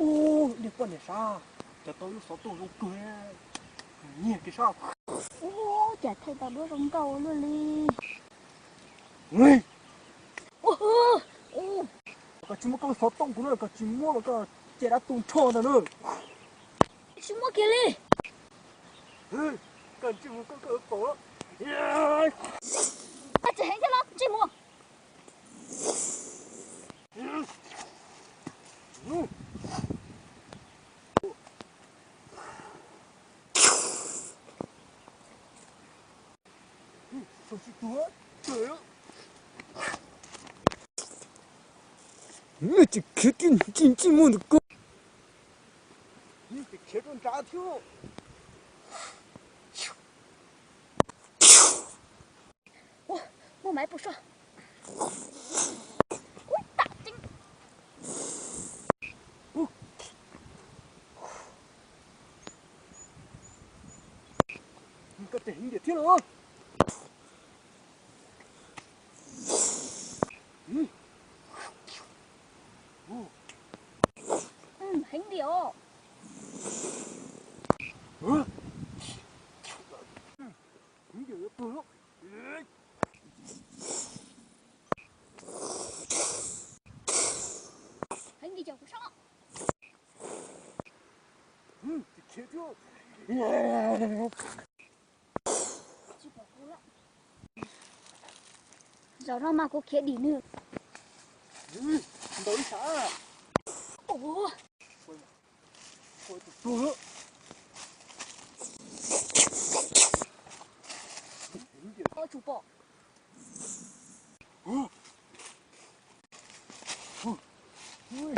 Ub, li poj niam sav, cov tau lub xov tooj zoo kawg, nyiag kiag sav. Ub, cas thaij tau duab zoo nkauj luaj li. Koj tsis muab koj lub xov tooj kuv na, koj tsis muab los koj cia dab tu nrho ntag na. Tsis muab kiag li. Koj ntsej muag koj koj pom. Koj tsis heev thiab los ntsej muag. Tsis khiav kiag ntsej ntsej muag ntawm koj. Khiav rau nrad thiab. Ua, muaj maiv puas soj. Ub, tam tseeb. Koj tseem heev tiag thiab los. Heev tiag os. Heev tiag cov kuv soj. Zaum no mas kuv khiav dim nws. Ntaus ib sab. Ua, ua tus tuag lawm. Ua tsis pom. Ua, ua, ua,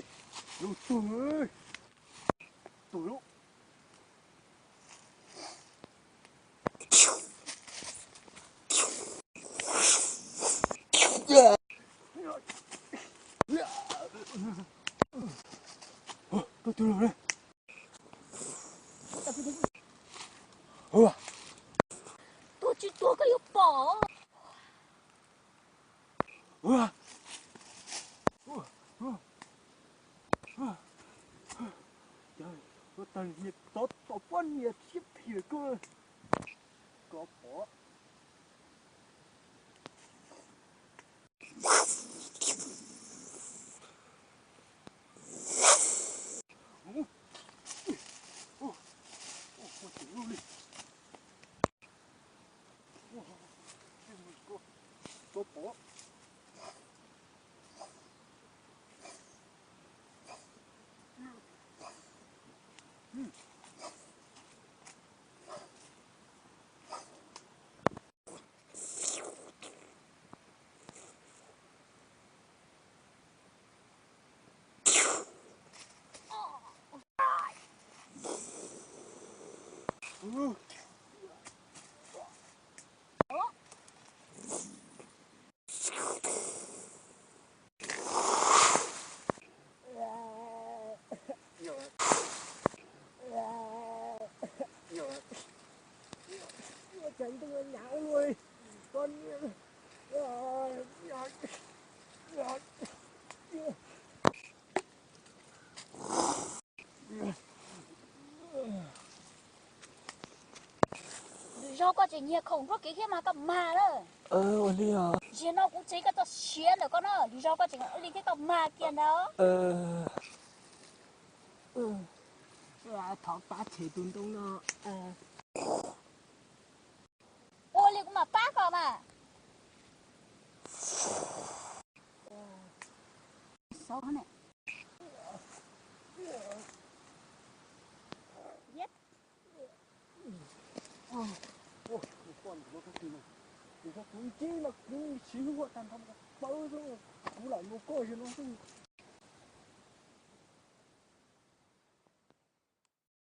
tuag lawm. Tuag lawm. Tuag tsis tuag koj yuav pom. Tov poj niam siab phem kawg. Koj pom. Lwm zaug koj tseem nyiag khoom nruab kev thiab mas koj mag lawm. Ua li os. Zaum no kuv tseg koj txoj sia ntawm koj na, lwm zaug koj tseem ua li thiab koj mag kiag ntawd. Thov pab tshem tus ntoo no. Ua li kuv mam pab koj mas. Tag nrho pawg xwb, kuv lam nrog koj xwb no xwb.